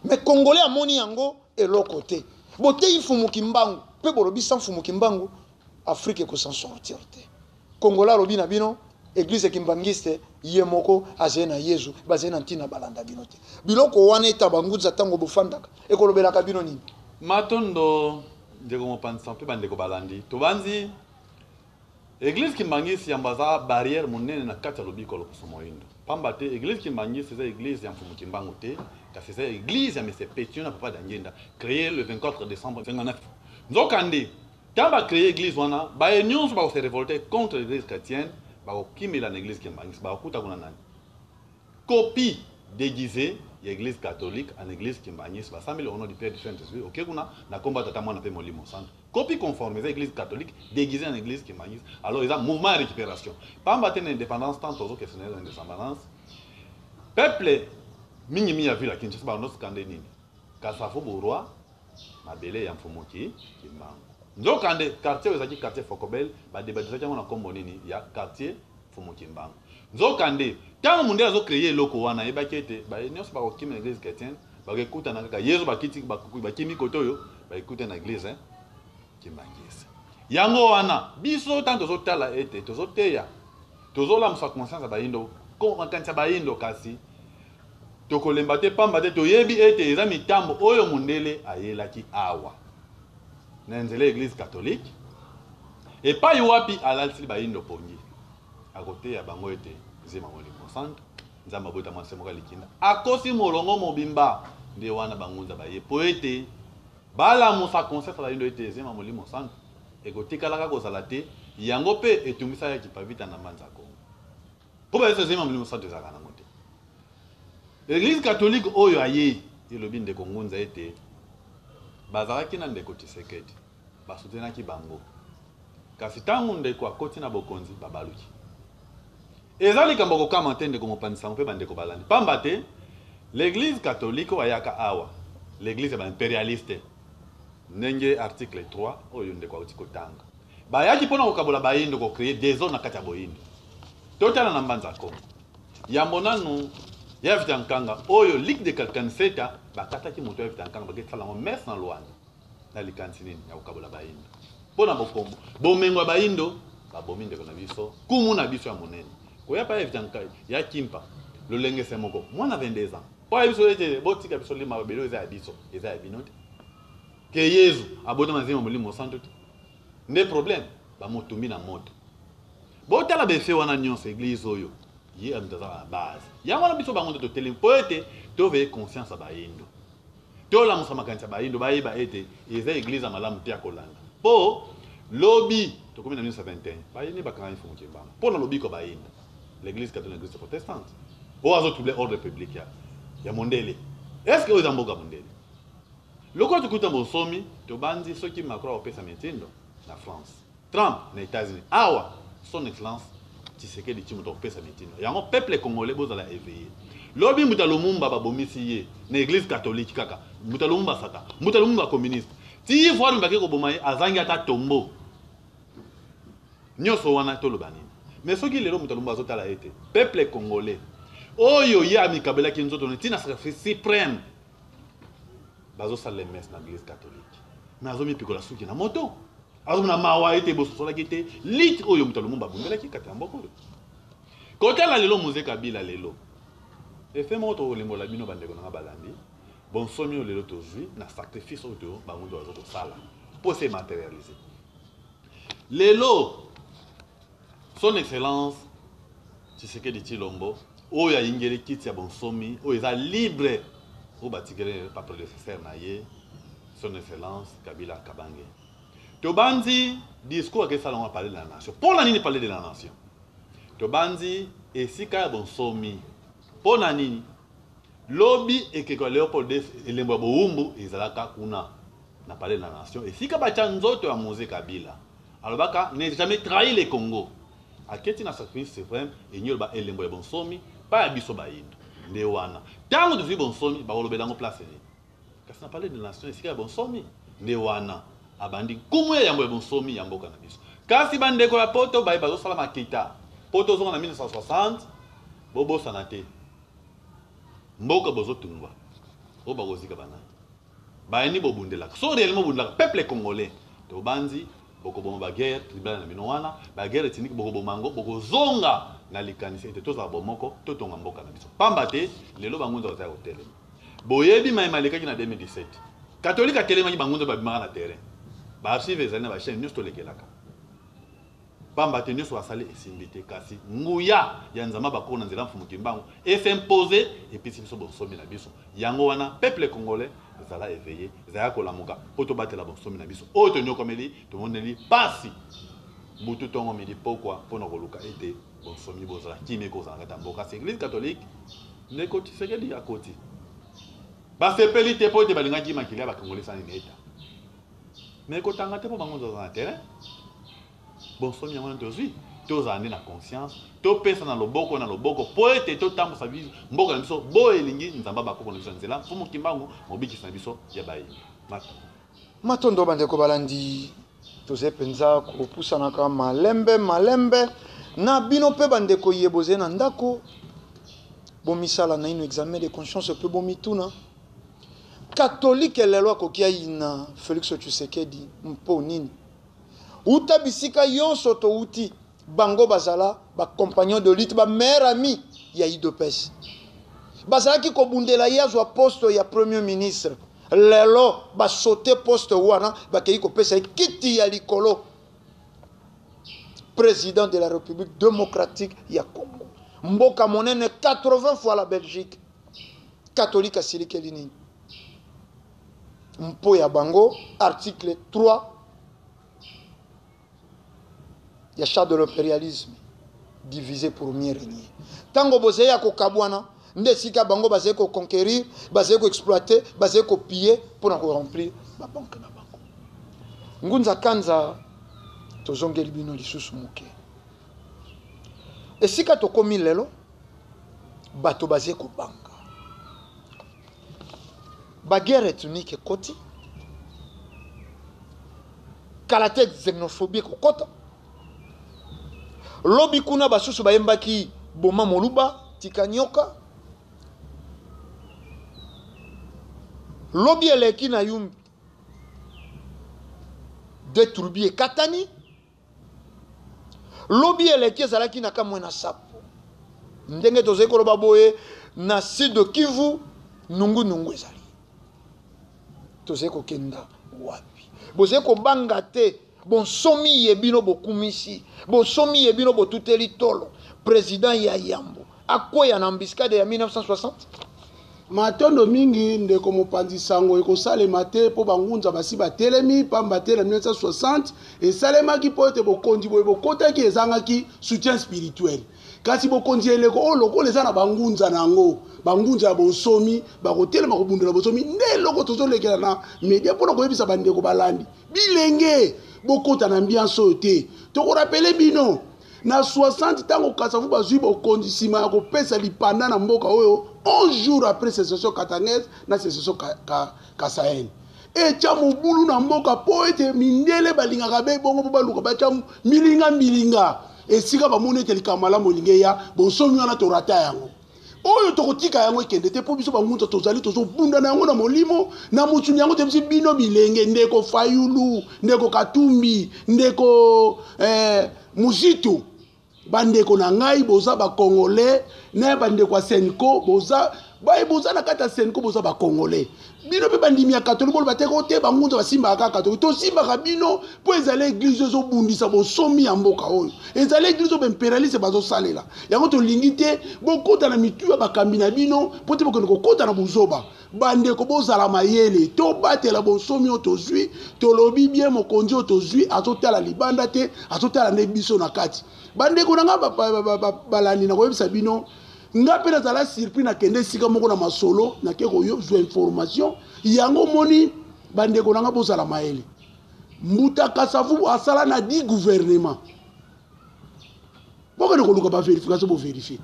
Mais Congolais amoni yango eloko te. Boteyi Mfumu Kimbangu mpe bolobi sans Mfumu Kimbangu Afrique ekosan sortir te. Congolais alobi na bino église kimbangiste ye moko azali na Yezu, bazali na ntina balanda bino te. Biloko wana eta bangunza ntango bofandaka ekolobelaka bino nini? Matondo ndeko mopanzi mpe bandeko balandi. Tobanzi église kimbangisi yambo aza barrière monene na kati ya lobiko ya loposo moyindo, pamba te église kimbangisi eza église ya Mfumu Kimbangu te, kasi eza église ya Mese Petion na Papa Dangenda, créé le 24 décembre 59. Nzokande ntango bacréé église wana, baye nyonso bakose révolter contre l'église chrétienne bakokimela na église kimbangisi. Bakokuta kuna nani? Copie déguisée ya église catholique en église kimbangisi. Basambeli au nom du Père, du Saint-Esprit, oke kuna na kombo ya Tata, Mwana mpe Molimo Santo. Copie conforme eza église catholique déguisée en église kimbangisi. Alors eza mouvement ya récupération, pamba te na indépendance, tant tozo questionner na indépendance, peuple mingimingi ya ville ya Kinshasa bandosuka nde nini? Kasavubu roi, mabele ya Mfumu Kimbangu. Nzokande quartier oyo ezalaki quartier Focobel, badebatisaki yango na nkombo nini? Ya quartier Mfumu Kimbangu. Nzokande ntango mondele azocréer eloko wana, ayebaki ete baye nyonso bakokima na église chrétienne bakekutana kaka Yezu, bakiti bakimi kote oyo bakekuta na église kimbangisi. Yango wana biso ntango tozotala ete tozoteya, tozolamusa conscience ya bayindo, makanisi ya bayindo, kasi tokolemba te, pamba te toyebi ete eza mitambo oyo mondele ayelaki awa na nzela ya église catholique, epai wapi alalisili bayindo pongi, akoteya bango ete nzema Molimo Santo, Nzambe abota mwasi moko ya likinda, akosi molongo mobimba. Nde wana bangunza baye po ete balamusa conscience ya bayindo ete ezema Molimo Santo ekotikalaka kozala te. Yango mpe etumbisa ya Kipavita na Mbanza Kongo, mpo bayeso ezema Molimo Santo ezalaka nango te. Église catholique oyo aye elobi ndeko Ngunza ete bazalaki na ndeko Tshisekedi, basutenaki bango, kasi ntango ndeko akoti na bokonzi babaluki. Eza likambo kokama te, ndeko mopanzi sango mpe bandeko balandi, pamba te l'église catholique oyo ayaka awa, l'église ya baimpérialiste, ndenge article 3 oyo ndeko auti kotanga, bayaki mpona kokabola bayindo, kocréer désordre na kati ya boyindo. Totala na Mbanza Kongo, yambo nanu ya Vita Nkanga oyo Ligue de Kalkaniseta bakataki moto ya Vita Nkanga, bakesala yango messe na Lwanda na likanisi nini? Ya kokabola bayindo mpo na bokombo bomengo ya bayindo. Babomi ndeko na biso, kumu na biso ya monene. Koya pa ya Vita ya Kimpa, lolenge se moko, mwana 22 ans mpo ya biso ete botika biso lima, mabele oyo eza ya biso, eza ya bino te, ke Yezu abotama nzima Molimo Santo te. Nde problème bamotumbi na moto. Botala befe wana nyonso, église oyo. Ye moto aza na base. Yango wana biso bango nde totelemi mpo ete toveye conscience ya bayindo. Tolamusa makanisi ya bayindo bayeba ete eza eglise ya malamu te ya kolanda. Mpo lobi tokomi na 1921 bayini bakangaki Mfumu Kimbangu mpo na lobiko ya bayindo. L'église catholique, l'église protestante. Oyo azo troubler ordre public ya ya mondele. Est-ce que oyo eza mboka mondele? Lokola tokuta bonsomi, tobanzi soki Macron akopesa mitindo na France. Trump na Etats-Unis. Awa son excellence Tshisekedi Tshilombo tokopesa mitindo. Yango peuple congolais bozala éveillé. Lobi Mbuta Lumumba babomisi ye na église catholique kaka. Mbuta Lumumba satan, Mbuta Lumumba communiste. Ti voir mbake koboma ye azangi ata tombeau. Nyoso wana toloba nini? Mais soki lelo Mbuta Lumumba azotala ye te, peuple congolais oyo ye amikabelaki nzoto na tina sacrifice suprême bazosala messe na église catholique mais azomipikola suki na moto azomona mawa ete bososolaki te lite oyo moto ya Lumumba abundelaki kati ya mboka oyo. Kotala lelo Mzee Kabila lelo efe moko tokolimbola bino bandeko na nga balandi bonsomi oyo lelo tozwi na sacrifice oyo to bango nde bazo kosala mpo se materialiser lelo. Son excellence Tshisekedi Tshilombo oyo ayingeli kiti ya bonsomi oyo eza libre oyo batikeli pa prédécesseur na ye son excellence Kabila Kabange. Tobanzi discours akesala ngo palais de la nation. Mpo na nini palais de la nation? Tobanzi esika ya bonsomi. Mpo na nini? Lobi ekeko ya Leopold II elembo ya bowumbu ezalaka kuna na palais de la nation esika batya nzoto ya Mzee Kabila. Alobaka ne jamais trahi le Congo. Aketi na sacrifice supreme elingi oloba elembo ya bonsomi pa ya biso bayindo. Nde wana ntango tozwi bonsomi bakolobela yango place nini? Kasi na palais de nation esika ya bonsomi nde wana abandi nkumu ya yambo ya bonsomi ya mboka na biso. Kasi bandeko ya poto baye bazosala makita poto ozonga na 1960 bobosana te mboka bozotumba oyo bakozika banani bayani bobundelaka so réellement bobundelaka peuple congolais tobanzi bokoboma baguerre tribale na bino wana baguerre etindiki bokoboma yango bokozonga na likanisi ete tozala bomoko totonga mboka na biso pamba te lelo bangunza baza ya kotelema boyebi maye malekaki na 2017 katolike atelemaki bangunza babimaka na terrain baarchive ezali na bachaine nyonso tolekelaka Pamba te nionso basali esimbi te, kasi nguya ya Nzambe bakoko na nzela Mfumu Kimbangu e s'imposer epesi biso bonsomi na biso. Yango wana peuple congolais zala eveille, zala kolamuka po tobatela bonsomi na biso oyo tonyokwameli, tomoneli pasi butu tongo midi pokwa pona koluka ete bonsomi bozala, kimia ekozala na kati ya mboka. Kasi eglise catholique ndeko Tshisekedi akoti basepeli te po ete balingaki makila ya ba congolais esala nini eta mais kotanga te po bango nzoza na terrain. Bonsomi yango wana tozwi, tozala nde na conscience, topesa na loboko na loboko mpo ete totambusa mboka na biso boye elingi Nzambe bakoko na biso ya nzela Mfumu Kimbangu mobikisi na biso ya bayi. Matondo. Matondo bandeko balandi, tozali mpenza kopusanaka malembe malembe na bino mpe bandeko ye bozali na ndako, bomisala naino examen de conscience mpe bomituna Katolike lelo akoki ayina Felix Tshisekedi mpo nini? Uta bisika yonso towuti, bango bazala ba compagnons de lutte, ba meilleurs amis ya udps. Bazalaki kobundela ye azwa poste ya premier ministre. Lelo ba sauter poste wana, bakeyi kopesa ye kiti ya likolo, president de la Republique democratique ya Congo. Mboka monene 80 fois la Belgique. Catholique asilikeli nini? Mpo ya bango article 3 ya charte de l'imperialisme, diviser pour mieux régner. Tango bozali ya kokabwana nde esika bango bazali koconquérir, bazali koexploiter, bazali kopiller mpo na koremplir babanke na bango. Ngunza Kanza, tozongeli bino lisusu moke. Esika tokomi lelo, bato bazali kobanga. Ba guerre ethnique ekoti, kala te xenophobie ekokota. Lobi kuna basusu bayembaki boma moluba tika nyoka. Lobi eleki na yumbi de tribu ekatani. Lobi eleki ezalaki na kamwe na sapo. Ndenge tozali koloba boye na sud Kivu nungu nungu ezali. Tozali kokenda wapi? Bozali kobanga te. Bonsomi ye bino bokumisi, bonsomi ye bino botuteli tolo, president ya yambo akweya na embuscade ya 1960? Matondo mingi ndeko mopanzi sango, ekosalema te mpo bangunza basi batelemi, pamba te na 1960 esalemaki mpo ete bokonzi boye bokotaki ezangaki soutien spirituel. Kasi bokonzi ya eleko oyo lokola eza na bangunza na yango, bangunza ya bonsomi bakotelema kobundela bonsomi, nde eloko tozolekela na media mpo na koyebisa bandeko balandi bilenge bokota na ambiance oyo te. Tokorapele bino na 60 ntango Kasavu bazwi bokonzi nsima ya kopesa lipanda na mboka oyo 11 jours après sécession katangaise na sécession kasaïenne, etya mobulu na mboka mpo ete mindele balingaka be bongo mpo baluka batya milinga milinga esika bamoni ete likambo malamu elingi eya. Bonsomi wana torata yango, oyo tokotika yango ekende te mpo biso bangunza tozali tozobunda na yango na molimo na mosuni yango. Toyebisi bino bilenge, ndeko Fayulu, ndeko Katumbi, ndeko Muzitu, bandeko na ngai, boza bacongolais na bandeko ya CENCO, boza baye boza na kati ya CENCO, boza bacongolais. Bino mpe bandimi ya katolike, boloba te ko te bangunza basimbaka kaka katolike. Tosimbaka bino mpo ezali église ezobundisa bosomi ya mboka oyo, ezali église oyo baimpérialiste bazosalela yango. Tolingi te bokota na mitu ya bakambi na bino mpo te bokende kokota na bozoba. Bandeko, bozala mayele, tobatela bonsomi oyo tozwi. Tolobi bien, mokonzi oyo tozwi azotala libanda te, azotala nde biso na kati. Bandeko na nga balandi, na koyebisa bino, nga mpe nazala surpris. Nakende esika moko na masolo, nake kozwa information yango. Omoni, bandeko na nga, bozala mayele. Mbuta Kasavu asala na 10 gouvernement. Bokende koluka bavérification, boverifie.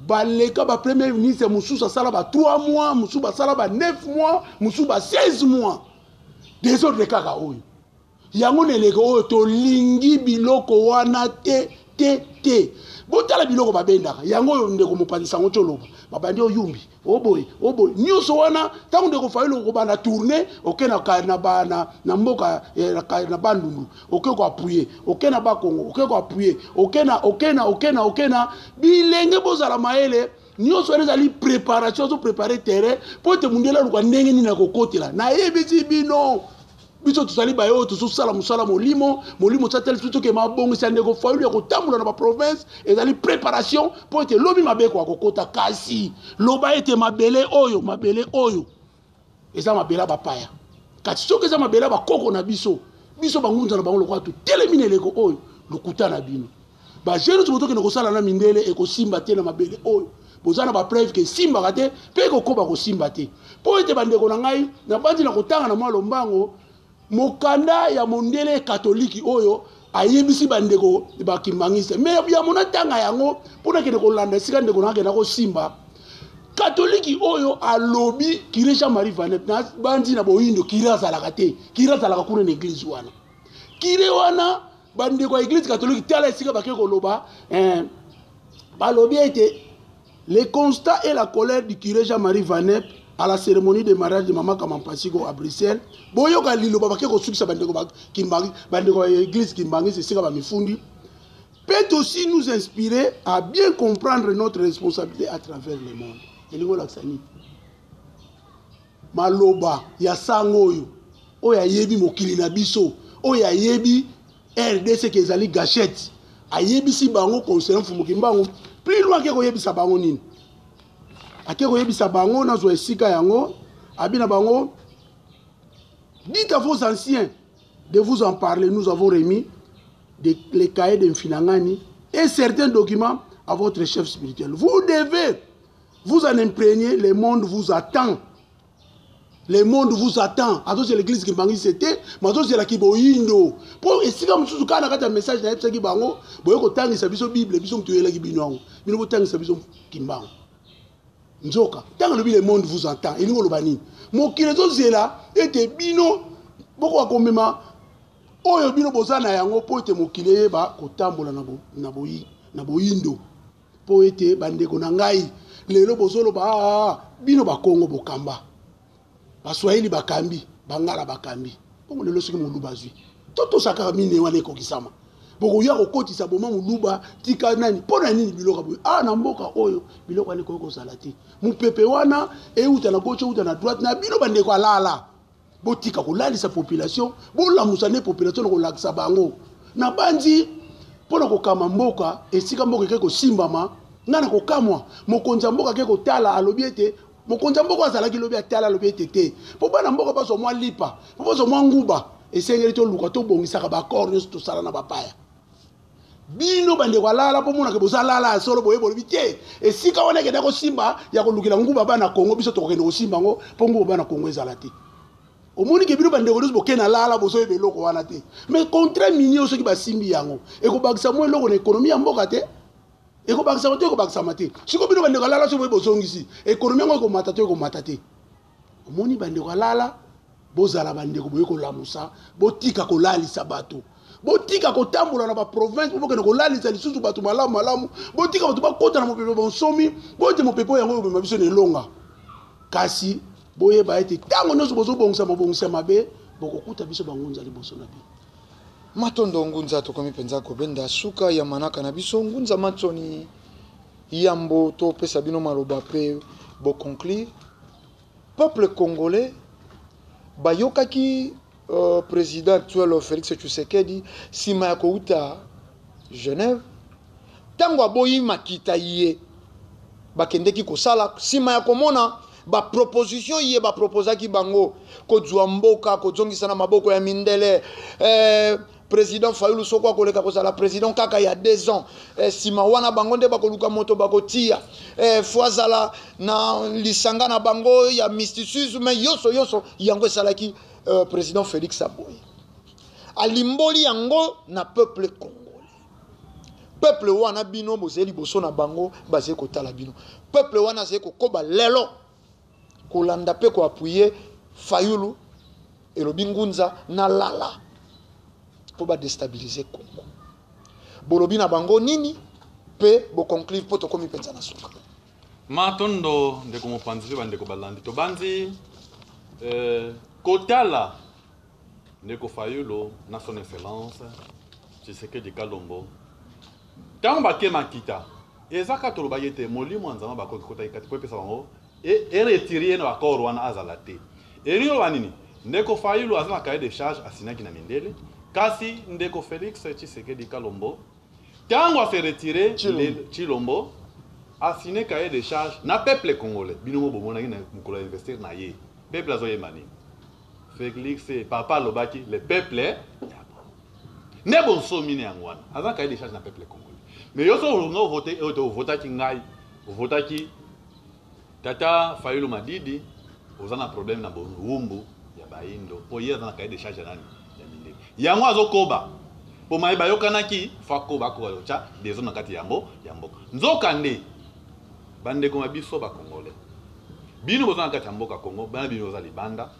Baleka bapremier ministre mosusu asala ba 3 mois, mosusu basala ba 9 mois, mosusu ba 16 mois. Désordre kaka oyo yango na eleko oyo. Tolingi biloko wana te, te, te. Botala biloko babendaka yango oyo, ndeko mopanzi sango, ti oloba babandi oyumbi oboye oboye nyonso wana. Ntango ndeko Fayulu okobanda tournée, oke na mboka na Bandundu, oke koappuyer, oke na Bakongo, oke koappuyer, oke na oke na oke na oke na bilenge, bozala mayele. Nyonso wana ezali préparation, azoprépare terrain mpo ete mondele aluka ndenge nini akokotela. Nayebisi bino, biso tozali baye oyo tozosala mosala molimo. Molimo sateli biso toke mabongisi ya ndeko Fayulu ya kotambola na baprovince ezali préparation mpo ete lobi mabeko akokota. Kasi loba ete mabele oyo, mabele oyo eza mabele ya bapaya, kasi soki eza mabele ya bakoko na biso, biso bangunza na bango, lokola totelemi na eleko oyo, lokuta na bino bajeune nyonso botokende kosala na mindele, ekosimba te. Na mabele oyo boza na bapreuve ke esimbaka te mpe ekokoba kosimba te. Mpo ete bandeko na ngai, nabandi na kotanga na mwa lombango mokanda ya mondele katoliki oyo ayebisi bandeko bakimbangiste. Me ya mona ntanga yango mpo nakende kolanda esika ndeko na akenda kosimba. Katoliki oyo alobi curé Jean Marie Vianney na bandi na boyindo, curé azalaka te, curé azalaka kuna na église wana. Curé wana, bandeko ya église catholique, tala esika bake koloba, balobi ete le constat et la colère du curé Jean-Marie Vanep à la cérémonie de mariage de Mama Kamampasiko à Bruxelles. Boyoka liloba bake kosukisa bandeko Kimbangi, bandeko ya église Kimbangi, esika bamifundi, peut aussi nous inspirer à bien comprendre notre responsabilité à travers le monde. Elingi olakisa nini? Maloba ya sango oyo, oyo ayebi mokili na biso, oyo ayebi RDC ke ezali gâchette, ayebisi bango concernant Mfumu Kimbangu. Plus loin, ake koyebisa bango nini? Ake koyebisa bango, nazwa esika yango, abi na bango: dites à vos anciens de vous en parler, nous avons remis les cahiers de Mfinangani et certains documents à votre chef spirituel. Vous devez vous en imprégner, le monde vous attend. Le monde vous attend. Azozela l'église kimbanguiste te, mais azozelaki boyindo mpo esika mosusu kaka na kati ya message nayebisaki bango: boye kotangisa biso Bible, biso moto oyelaki bino yango, bino botangisa biso Kimbangu. Nzoka ntango alobi le monde vous entend, elingi oloba nini? Mokili ezozela ete bino bokoka komema oyo bino boza na yango mpo ete mokili eyeba kotambola na boyindo. Mpo ete bandeko na ngai, lelo bozoloba ah, bino Bakongo bokamba, Baswahili bakambi, Bangala bakambi. Bongo lelo soki Moluba azwi to tosaka mine wana ekokisama, bokoya kokotisa boma Moluba tika nani? Mpo na nini biloko boye? Ah, na mboka oyo biloko wana ekoki kozala te. Mopepe wana euta na gauche, euta na droite na bino bandeko alala. Botika kolalisa population, bolamusa nde population na kolakisa bango. Nabanzi mpo na kokama mboka, esika mboka eke kosimbama, nga na kokamwa mokonzi ya mboka ake kotala, alobi ete mokonzi ya mboka azalaki lobi atala, alobi ete te, mpo bana mboka bazwa mwa lipa, mpo bazwa mwa nguba, esengeli toluka tobongisaka ba accord nyonso tosala na bapaya. Bino bandeko alala mpo monaka boza lala ya solo, boye bolobi te esika wana ekenda kosimba ya kolukela nguba bana Kongo, biso tokokende kosimba yango mpo nguba bana Kongo ezala te. Omoni ke bino bandeko nyonso bokende na lala, bozoyeba eloko wana te. Mais contrat minier soki basimbi yango ekobakisa mwa eloko na ekonomi ya mboka te, ekobakisama te, ekobakisama te. Sikoyo bino bandeko alala soki boye bozongisi ekonomi yango ekomata to ekomata te. Omoni bandeko alala, bozala bandeko boye kolamusa, botika kolalisa bato, botika kotambola na ba province po bokende kolalisa lisusu bato malamu malamu, botika bato bakota na mopepe bonsomi, bote mopepe oyo yango ekobima biso na elonga. Kasi boyeba ete ntango nyonso bozobongisa mabongisi ya mabe, bokokuta biso bangunza liboso na bino. Matondo ngunza, tokomi mpenza kobenda suka ya manaka na biso. Ngunza Matsoni, yambo topesa bino maloba pe bo conclure. Peuple congolais bayokaki président actuel Félix Tshisekedi nsima ya kouta Genève, ntango aboyi makita ye bakendeki kosala, nsima ya komona ba proposition ye baproposaki bango kozwa mboka kozongisa na maboko ya mindele, président Fayulu soko akoleka kozala président kaka ya 2 ans, nsima wana bango nde bakoluka moto bakotia, fo azala na lisanga na bango ya mysticisme yoso yoso. Yango esalaki président Félix aboyi, alimboli yango na peuple congolais. Peuple wana bino bozali liboso na bango, bazali kotala bino. Peuple wana azali kokoba lelo kolanda mpe koappuyer Fayulu, elobi ngunza na lala, mpo badestabilize Congo. Bolobi na bango nini mpe boconclure mpo tokomi mpenza na suka. Matondo ndeko mopanzi mpe bandeko balandi. Tobandi kotala ndeko Fayulu na son excellence Tshisekedi Kalombo ntango bake makita, eza kaka tolobaki ete molimo ya Nzambe bakoki kotaki kati po epesa bango eretirer ye na baccord wana azala te. Elingi oloba nini? Ndeko Fayulu aza na cahier de charge asignaki na mindele, kasi ndeko Félix Tshisekedi Kalombo ntango ase retire, Tshilombo asigne cahier de charge na peuple congolais. Bino mo bomonaki na mokolo ya investir na ye, peuple azoyemba nini? Félix papa alobaki le peuple nde bonsomi ne yango wana aza cahier de charge na peuple congolais. Mais yo so olinga ovote oyo te, ovotaki ngai, ovotaki tata Fayulu Madidi, oza na problème na bowumbu ya bayindo, mpo ye aza na cahier de charge ya nani? Ya mindele. Yango azokoba mpo maye bayokanaki, fo akoba akoka kotya désordre na kati yambo ya mboka. Nzoka nde bandeko na biso bacongolais, bino boza na kati ya mboka Congo, bana bino boza libanda,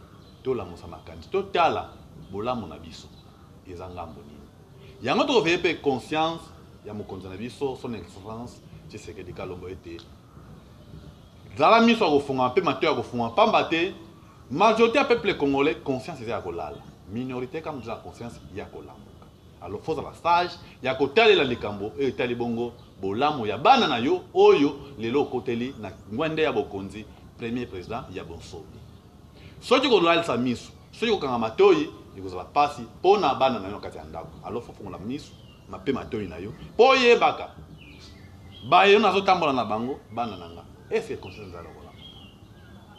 tolamusa makanisi, totala bolamu na biso eza ngambo nini. Yango tokoveye mpe conscience ya mokonzi na biso son excellence Tshisekedi Kalombo ete zala miso ya kofungama mpe matoi ya kofungama, pamba te majorité ya peuple congolais conscience eza ya kolala, minorité kaka moto eza na conscience ya kolamuka. Alors faut ozala sage ya kotalela likambo oyo etali bongo bolamu ya bana na yo oyo lelo okoteli na ngwende ya bokonzi, premier président ya bonsomi. Soki kolalisa miso, soki kokanga matoi, ekozala mpasi mpo na bana na yo na kati ya ndako. Alors faut fongola miso mpe matoi na yo mpo oyebaka bayo nazotambola na bango, bana na nga, est-ce conscience eza lokola,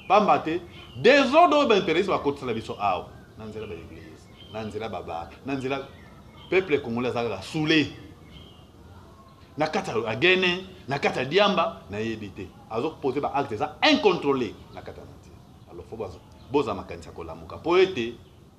pamba te désordre oyo baimpérialiste bakotisala biso awa na nzela baeglise, na nzela babar, na nzela peuple congolais aza kaka soule na kati ya agene, na kati ya diamba, nayebi te, azopose baacte eza incontrôlé na kati ya nature. Alors fo bozala makanisi ya kolamuka mpo ete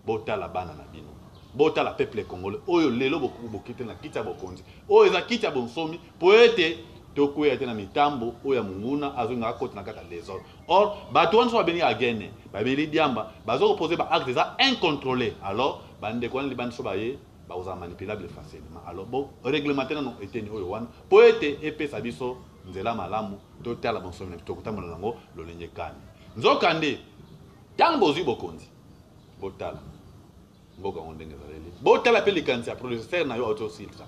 botala bana na bino, botala peuple congolais oyo lelo bokite na kiti ya bokonzi oyo eza kiti ya bonsomi, mpo ete tokweya te na mitambo oyo ya monguna azolinga akota na kati ya désordre. Or bato wana so babeli agene, babeli diamba, bazokopose baacte eza incontrôlé. Alors bandeko wana libandi so baye bakozala manipulable facilement. Alors bo réglementer nano eteni oyo wana mpo ete epesa biso nzela malamu, totala bonsomi na tokotambola nango lolenge kani. Nzokande ntango bozwi bokonzi, botala mboka yango ndenge ezaleli, botala mpe likanisi ya prédécesseur na yo auti osilisa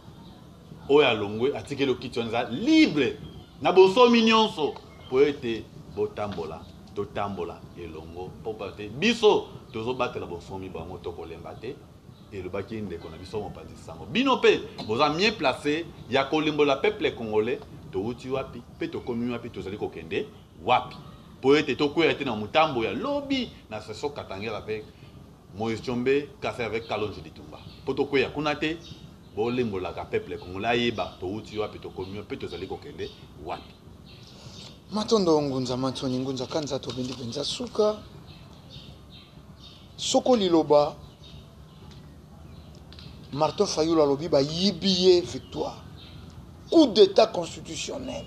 oyo alongwe atikeli okiti wana eza libre na bonsomi nyonso mpo ete botambola. Totambola elongo mpo te biso tozobatela bonsomi bango, tokolemba te. Elobaki ndeko na biso mopanzi sango, bino mpe boza mieux placé ya kolimbola peuple congolais towuti wapi mpe tokomi wapi, tozali kokende wapi, mpo ete tokwea te na motambo ya lobi na session katangela avec Moïse Tshombe kasi avec Kalonji Litumba, mpo tokwea kuna te. Bolimbolaka peuple congolais ayeba towuti wapi, tokomi wapi mpe tozali kokende wapi. Matondo Ngunza Mansoni Ngunza Kanza, tobendi mpenza suka. Soko liloba Martin Fayulu alobi bayibi ye victoire, coup d'état constitutionnel.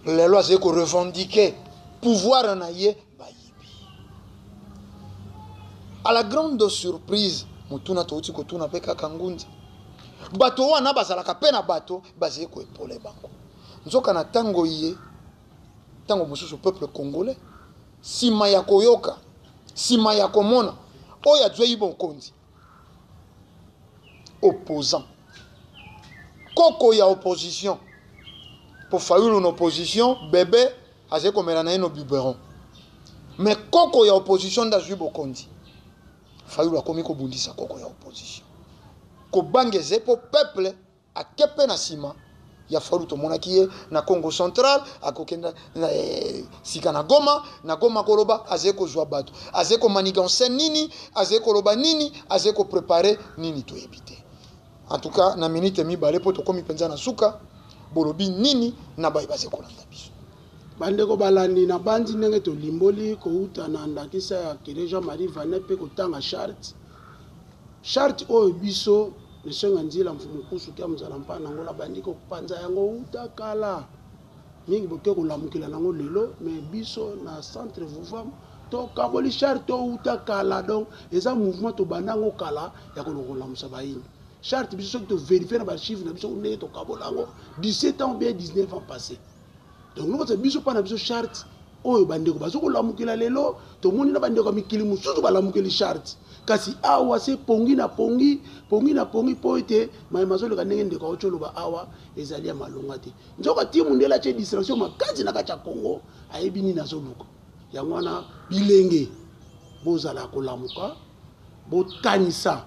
Lelo azali ko revendiquer pouvoir na ye, bayibi. À la grande surprise, motuna touti kotuna mpe kaka Ngunza, bato wana bazalaka mpe na bato bazali koepole bango. Nzoka na ntango ye, ntango mosusu peuple congolais, nsima ya koyoka, nsima ya komona oyo azwei bokonzi, opposant, koko ya opposition, po Fayulu na opposition bebe azali komela na ye no biberon, mais koko ya opposition nde azwi bokonzi. Fayulu akomi kobundisa koko ya opposition, kobangeze po peuple ake mpe na nsima ya Fayulu. Tomonaki ye na Congo Central, akokenda na, sika na Goma, na Goma koloba azali kozwa bato, azali komaniganse nini, azali koloba nini, azali koprepare nini, toyebi te. En tout cas na minute mibale mpo tokomi mpenza na suka, bolobi nini na baye bazali kolanda biso? Bandeko balandi, na bandi ndenge tolimboli kouta na ndakisa ya Kere Jean-Marie Vianney mpe kotanga charte. Charte oyo biso Nesonga Nzila Mfumu Kusu kia Muzala Mpana Ngola bandi kopanza yango uta kala mingi, boke kolamukela nango lelo, mais biso na centre Vuvam tokaboli charte uta kala. Donc eza mouvement tobanda yango kala ya kolamusa bayindo. Charte biso soki toverifie na baarchive na biso ndenge tokabola yango 17 ans ou bien 19 ans passé. Donc lokola biso mpa na biso charte oyo bandeko bazo kolamukela lelo, tomoni na bandeko ya mikili mosusu balamukeli charte, kasi awa se pongi na pongi, pongi na pongi, mpo ete maye mazoleka ndenge ndeko auti oloba awa ezali ya malonga te. Nzoka ti mundele atie distraction makasi na kati ya Congo, ayebi nini azoluka. Yango wana bilenge bozala kolamuka, bokanisa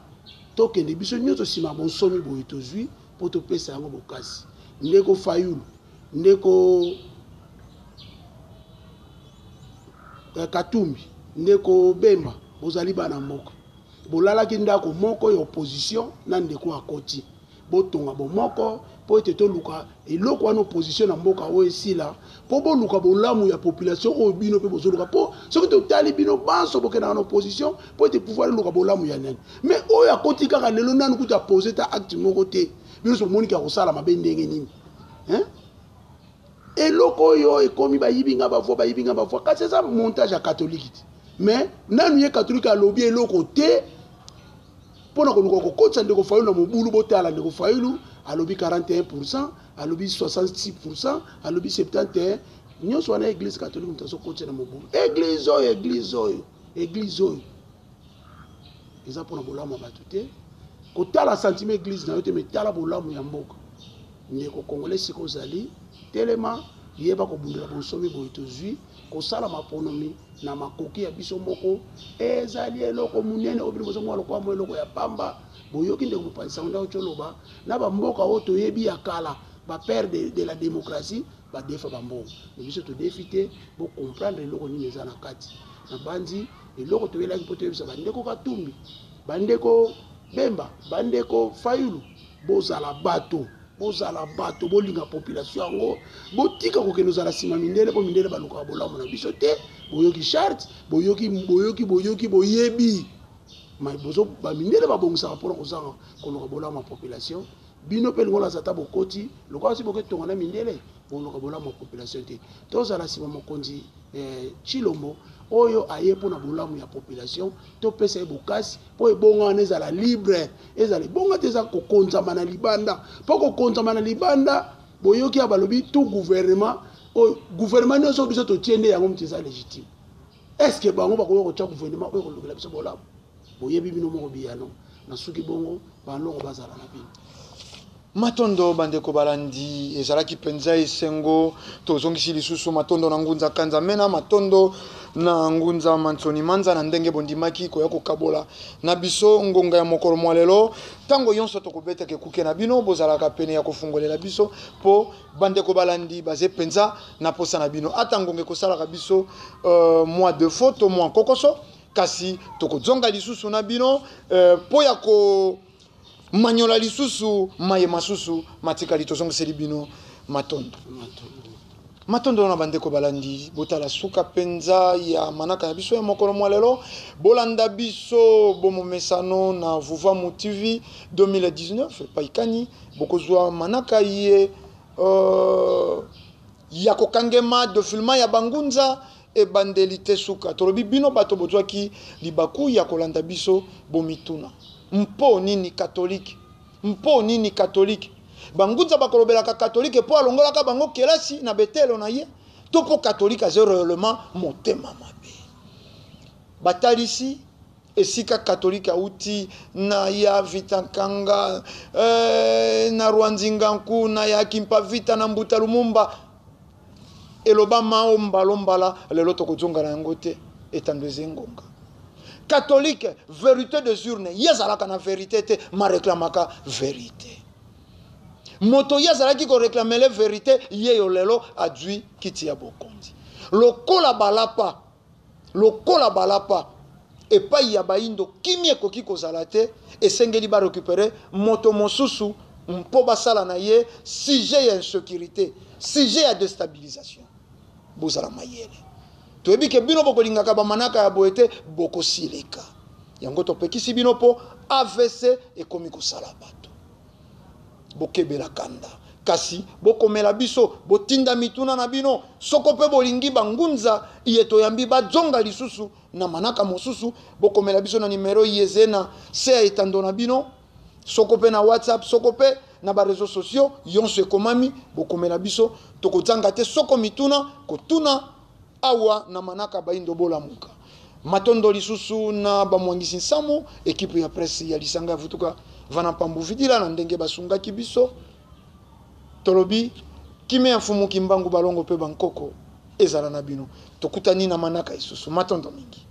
tokende biso nyonso nsima bonsomi boye tozwi mpo topesa yango bokasi. Ndeko Fayulu, ndeko Katumbi, ndeko Bemba, bozali bana mboka, bolalaki ndako moko ya opposition na ndeko akoti, botonga bomoko mpo ete toluka eloko wana opposition na mboka oyo esila, mpo boluka bolamu ya population oyo bino mpe bozoluka. Mpo soki totali bino banso bokendaka na opposition mpo ete pouvoir eluka bolamu ya nani, mais oyo akoti kaka lelo nanu kutu apose ta acte moko te, bino so bomoniki ya kosala mabe ndenge nini, hein? Eloko oyo ekomi bayibi nga bavoi, bayibi nga bavoi, kasi eza montage ya catholique te. Mais nanu ye catholique alobi eloko te mpona koluka kokotisa ndeko Fayulu na mobulu. Botala ndeko Fayulu alobi 41%, alobi 66%, alobi 71, nyonso wana église catholique moto azokotisa na mobulu. Église oyo, église oyo, église oyo eza mpona bolamu ya bato te. Kotala sentiment église na yo te, mais tala bolamu ya mboka. Ndeko congolais, sika ozali telema, yeba kobundela bonsomi boye tozwi, kosala maponomi na makoki ya biso moko ezali eloko monene oyo bino bozomona lokola mwa eloko ya pamba. Boyoki ndeko mopanzi sango ndako toloba na bamboka oyo toyebi ya kala, bapère de la démocratie badefa bambongo, mais biso todefi te. Bocomprendre eloko nini eza na kati na bandi eloko toyelaki mpo toyebisa bandeko Katumbi, bandeko Bemba, bandeko Fayulu, bozala bato, bozala bato, bolinga population yango, botika kokende ozala nsima mindele, mpo mindele balukaka bolamu na biso te. Boyoki charte, boyoki, boyoki, boyoki, boyebi bamindele babongisaka mpona kozanga koluka bolamu ya population. Bino mpe lingo laza ata bokoti lokola si boketonga na mindele, boluka bolamu ya population te. Tozala nsima mokonzi Tshilombo oyo aye mpona bolamu ya population, topesa ye bokasi mpo ebonga wana ezala libre, ezala ebonga te eza kokonzama na libanda. Mpo kokonzama na libanda, boyoki ya balobi tout gouvernement oyo, gouvernement nyonso biso totie nde yango moto eza légitime. Est ce que bango bakoki kotia gouvernement oyo kolukela biso bolamu? Boyebi bino moko biyano. Na suki bongo, baloko bazala na bino. Matondo bandeko balandi, ezalaki mpenza esengo. Tozongisi lisusu matondo na Ngunza Kanza Mena, matondo na Ngunza Mansoni Manza na ndenge bondimaki koya kokabola na biso ngonga ya mokolo mwa lelo. Ntango yonso tokobetaka ekuke na bino, bozalaka pene ya kofungolela biso mpo bandeko balandi baze mpenza na posa na bino. Ata ngonga ekosalaka biso mwa defaut to mwa nkokoso, kasi tokozonga lisusu na bino mpo ya ko manyola lisusu maye masusu matikali. Tozongiseli bino matondo, matondo na bandeko balandi. Botala suka mpenza ya manaka ya biso ya mokolo mwa lelo. Bolanda biso bomomesano na Vuvamu TV 2019 epai kani bokozwa manaka ye ya kokangema défilement ya bangunza ebandeli te suka. Tolobi bino bato bozwaki libaku ya kolanda biso, bomituna mpo nini katolike, mpo nini katolike. Bangunza bakolobelaka katolike mpo alongolaka bango kelasi na betelo na ye, to mpo katolike aza réellement motema mabe. Batalisi esika katolike auti na ya Vita Nkanga, na Rwanzinganku, na ya Kimpa Vita, na Mbuta Lumumba. Elobama o mbala. Lelo tokozonga na yango te, etando eza ngonga. Catholique, vérité des urnes, ye azalaka na vérité te, mareklamaka vérité. Moto ye azalaki koreklamele vérité, ye yo lelo azwi kiti ya bokonzi. Lokola balapa, lokola balapa epai ya bayindo, kimi ekoki kozala te. Esengeli barécupérer moto mosusu mpo basala na ye sujet ya insécurité, sujet ya déstabilisation. Bozala mayele, toyebi ke bino bokolingaka bamanaka ya boye te, bokosilika. Yango topekisi bino mpo AVC ekomi kosala bato. Bokebela kanda, kasi bokomela biso, botinda mituna na bino. Soko mpe bolingi bangunza iye toyambi bazonga lisusu na manaka mosusu, bokomela biso na nimero yeze na se ya etando na bino, soko mpe na WhatsApp, soko mpe na baréseaux sociaux yonso ekomami. Bokomela biso, tokozanga te soko mituna kotuna awa na manaka Bayindo Bolamuka. Matondo lisusu na bamwangisi nsamu, ekipe ya presse ya lisanga ya Vutuka Vana Pambu Vidila, na ndenge basungaki biso. Tolobi kimia ya Mfumu Kimbangu, balongo mpe bankoko ezala na bino. Tokutani na manaka lisusu. Matondo mingi.